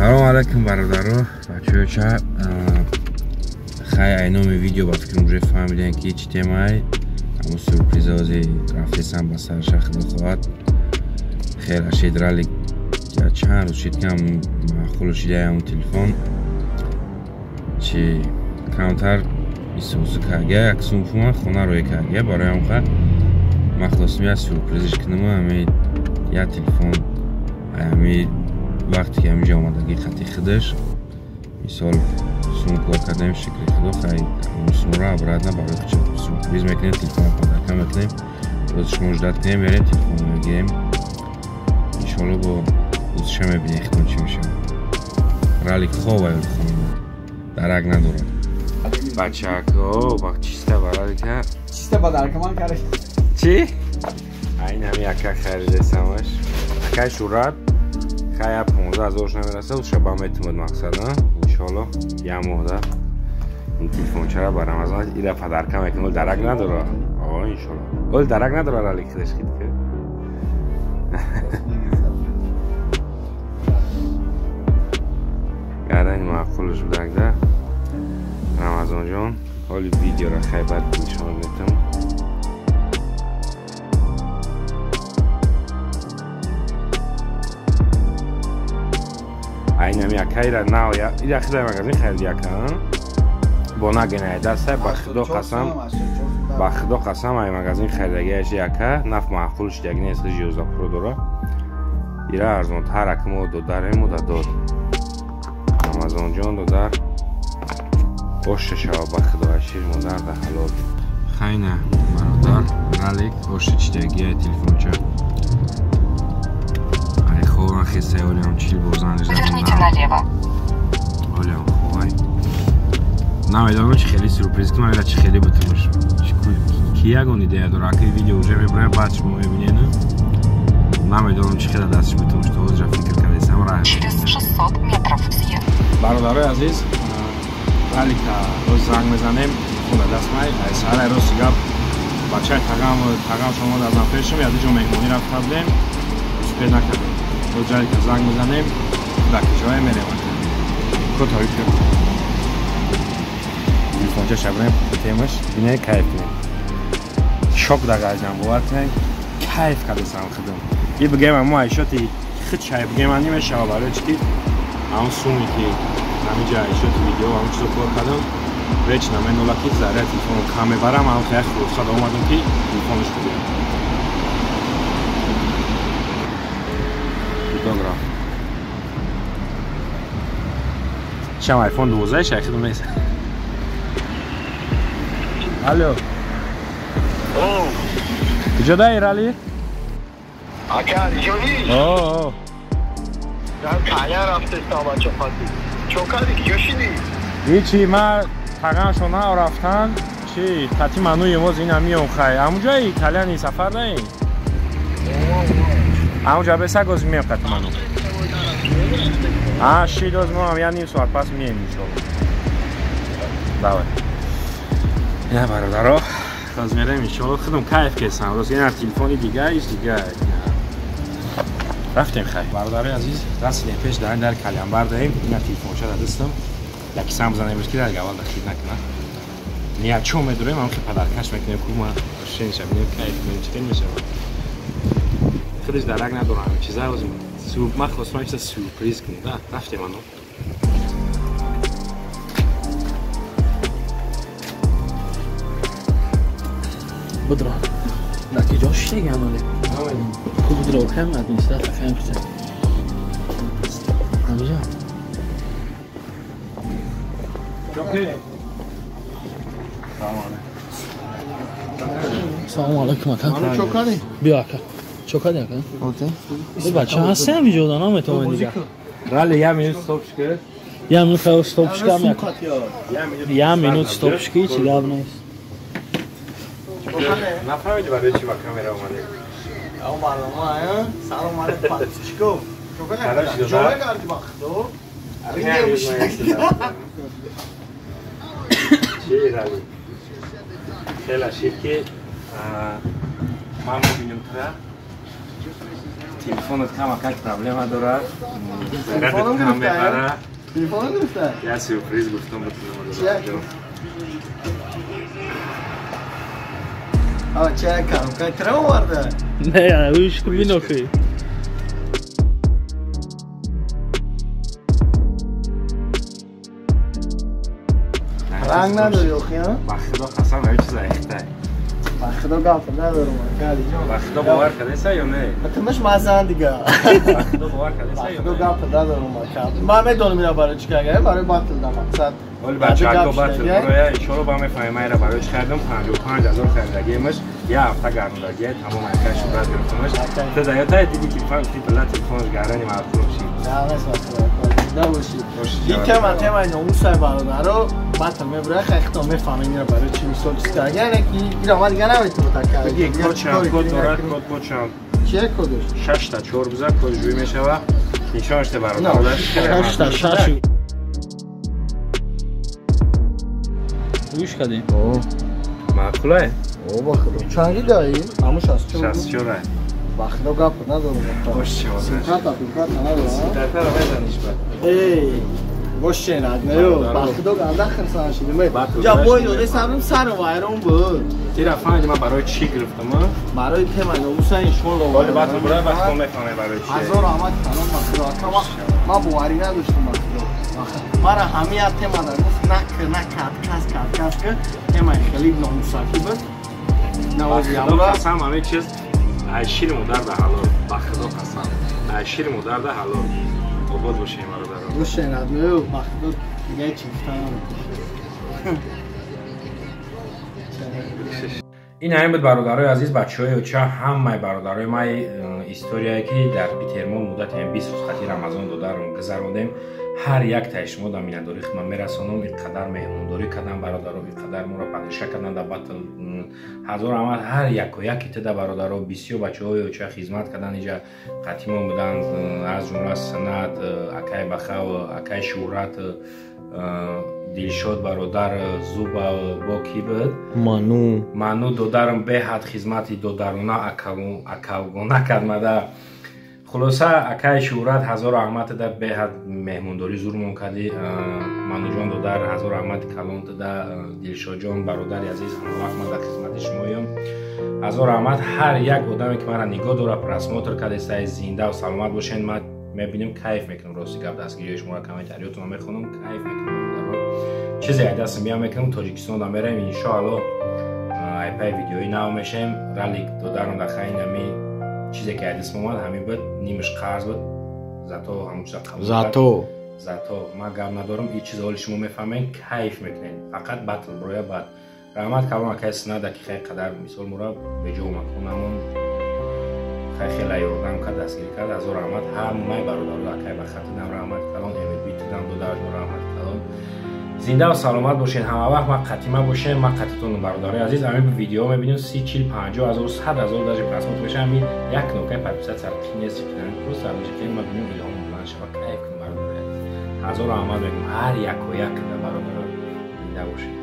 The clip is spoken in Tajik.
Салом алейкум бародаро, бачаҳо. Хай айноми видео ба фикрам уже фаҳмидем ки чӣ темае. Ҳамун сюрпризози рафтесам ба сарша худо хоҳад. Хеле шид ралик чанд рӯз шид кам маъқул шидаи ҳамун телефон. Чи камтар исозу карга, як сумфума хона рӯй карга. Барои ҳамқа ман хостам як сюрпризиш кунам, ҳами як телефон ҳами вақте ки ҳаминҷо омадагӣ хати худаш мисол сум кор кардем, шукри худо. Хай сумро обратно барои сюрприз мекунем, телефон подарка мекунем. Боз шумо ждать кунем, мерем телефон мегирем. Иншоалло бо ӯзша мебинем худон чӣ мешавад. Ралик хоб ай хонада дарак надорад. Бачако, ба чиста баралика? Чиста подарка ман кард. Чӣ? Айн ҳами ака харидесамаш. Акай шурат хая 15 000 намераса, уша ба метумад мақсад, иншоалло як моҳда ин телефончара ба Рамазон ира подарка мекунем. Дарак надора. О, иншоалло. Ол дарак надора ралик худаш хид ки. Гарани маъқулш будагда. Рамазонҷон, ҳоли видеора хай баъд нишон метам. Айнами акайра нав ира хидай магазин хариди ака. Бо нагинай дастай ба худо қасам, ба худо қасам ай магазин харидагиаш ака наф маъқул шидаги нест, 11 Pro дора. Ира арзонтар ака мо додарему да дод. Рамазонҷон додар оша шава ба худо ашир модар да ҳалол. Хайна бародар ралик оша чидаги ай телефонча. Ай хован хесай олиам чил бор занг задам. Поверните налево. Олиам ховай. Намедонам чи хеле сюрприз кунам, ила чи хеле бутумаш. Ки ягон идея дора, аки видео уже мебурам, баъд шумо мебинед. Намедонам чи хеле дастш бутумаш, то ҳозир фикр кардесам раҳ. Через 600 метров съезд. Бародарои азиз, ралика боз занг мезанем, телефон даст май. Ай саҳар рости гап бачаи тағам шумо аз пешам, як ҷо меҳмонӣ рафта будем, успед накардем. Боз ралика занг мезанем, дар куҷое мерем? Котои ки телефонча шабрем, темаш бинед, кайф кунем. Шок дагаҷам, бовар кунед, кайф кардесам худам. И бигем амо айшоти худ шай бигем ани мешава, барои чи ки ҳамон суме ки ҳаминҷа айшоти видео ҳамон чизо кор кардам, реч наменола ки заря телефонро кам мебарам, ҳам хеле хулоса омадам ки телефонаш бигирам. Фотограф. Шам iPhone 12 шай худам нест. Алло. О. Куҷо даи рали? Ака, ҷони? О. Дар каля рафтестам бача фати. Чо кардӣ, куҷо шидӣ? Ҳичи, ман тағамшон нав рафтан. Чи, қати мануи воз ина миём хай. Ҳамунҷои каляни сафар наи? Ҳамунҷа бесак оз миём қати ману. А, шид оз мо ҳам як ним соат пас мием иншоалло. Давай. Я бародаро, хоз мерем иншоалло. Худам кайф кесам. Рост ина телефони дига, иш дига. Рафтем хай. Бародарои азиз, расидем пеш дар дар калянбар даем. Ина телефонча дар дастам. Яки сам занем ки дар аввал дахил накунад. Ниячо медурем, ҳам ки подаркаш мекунем ку ма шинша бинем кайф кунем, чӣ хел мешавад. Худаш дарак надорам ҳамин чиза оз ман хостам чиза сюрприз кунем. Да, рафтем ано. Будро. Дар ки ҷо шидагиам але? Ку будро кам администратор кам киса. Ҳамиҷо. Салом алейкум ака. Чо кардӣ? Биё ака. Чо кардӣ ака? Бача ҳастем ҳамиҷо да наметавонем дигар. Рали як минут стоп шикар. Як минут хай стоп шикам ака. Як минут стоп шики, чи гап нест. Нафаҳмидӣ барои чӣ ба камера омадем? Ау барнома, салом алейкум подписчиков. Чо кардӣ ба худо? Чӣ рали? Хеле шид ки ман мебинам тура. Телефонат камакак проблема дорад. Телефоном гирифта? Телефоном гирифта? Я сюрприз гуфтам ба ту. А чай коробка тра оварда? Не, уш кубинохи. Ранг надори охи, а? Ба худо қасам ҳамин чиз айхтай. Ба худо гап надорам, акали ҷон. Ба худо бовар кардеса ё не? Тимаш мазан дига. Ба худо бовар кардеса ё не? Ба худо гап надорам, ака. Ман медонам ина барои чӣ кардам, барои батл да мақсад. Оли бачаҳо батл бароя иншоалло ба мефаҳмем айра барои чӣ кардам 55,000 харидагиамаш, я ҳафта гарондагия, тамом айка шӯҳрат гирифтамаш. Ту да ётай диди телефон, ти била телефонаш гарони маъқул шид. Не, нест масъала. Набоши. Ин тема темаи номусай бародаро, батл мебурад, хай худо мефаҳмем ина барои чӣ мисол чиз кард. Яъне ки ира ман дига наметавонам такрор. Бигӣ код чанд код дорад, код бо чанд? Чия кодаш? 6 та 4 биза код ҷӯй мешава. Нишонаш те бародаро. 6 та 6. Гӯш кардем. Маъқулае? О, ба худо. Чанд гигаи? Ҳамун 64. 64. Ба худо гап надорам. Симкарта, пимкарта надорам. Симкартаро мезаниш ба. Эй, боше наднаю. Ба худо ганда хирсан шидим. Ҷа бой дода сарам сар вайрон буд. Тира фаҳмиди ман барои чӣ гирифтам? Барои темаи номуса иншоалло. Оли батл бурай ба худо мефаҳмем барои чӣ. Ҳазор раҳмат калом ба худо. Ака ман боварӣ надоштам ба худо. Мара ҳамия темада гуфт накар, накард, кас кард, кас кард. Темаи хеле номусакӣ буд. Ба худо қасам ҳамин чиз ай шири модар да ҳалол. Ба худо қасам. Ай шири модар да ҳалол. Обод бошем бародаро. Бошен, аднаю, ба худо дига чӣ гуфтан. Ин ҳамин буд бародарои азиз, бачаҳои оча, ҳамаи бародарои ман историяе ки дар Питермол муддати 20 рӯз хати Рамазон додарам гузарондем. Ҳар як таи шумо дар миннатдории худман мерасонам. Ин қадар меҳмондорӣ кардам бародаро, ин қадар моро падиша кардам дар батл. Ҳазор раҳмат ҳар яко яки тида бародаро. Бисёр бачаҳои оча хизмат кардан иҷа қатимон буданд, аз ҷумла Санат, акай Бахав, акай Шӯҳрат, Дилшод бародар, Зуба, бо кӣ буд? Ману додарам беҳад хизмати додарона акавгона кард мада. Хулоса акай Шӯҳрат ҳазор раҳмат да беҳад меҳмондорӣ зурмон кардӣ. Мануҷон додар ҳазор раҳмати калон да. Дилшодҷон бародари азиз, ҳамавақт ман дар хизмати шумоям. Ҳазор раҳмат ҳар як одаме ки мара нигоҳ дора, просмотр кардеста, зинда ва саломат бошед. Ман мебинем, кайф мекунам, рости гап дастгириҳои шуморо, комментариётонро мехонам, кайф мекунам бародаро. Чизе ай дастам биям мекунам, Тоҷикистон да мераем иншоалло, айпай видеои нав мешем. Ралик додарам дар хайни ҳами чизе ки ай дастам омад ҳамин буд, нимаш қарз буд, зато ҳамон чиза қабул кард. Зато ман гап надорам, ин чиз ҳоли шумо мефаҳмед, кайф мекунед. Фақат батл броя бад. Раҳмат калом акай Синада ки хай қадар мисол мура беҷо маконамон хай хеле ёрдам кард, дастгирӣ кард. Ҳазор раҳмат ҳамаи бародаро, акай ба хатидам раҳмат калон, МБ тидам додарҷон раҳмат калон. Зинда ва саломат бошед, ҳама вақт ман қатима бошем, ман қатитон бародарои азиз. Ҳамин видео мебинем 30, 40, 50 ҳазор, 100 ҳазор даже просмотр мешавад. Ҳамин як кнопкаи подписаться қин нест, просто ҳамин қин ман бинем илҳом баланд шава, кайф кунем бародарои азиз. Ҳазор раҳмат мегӯям ҳар яко як бародаро, зинда бошед.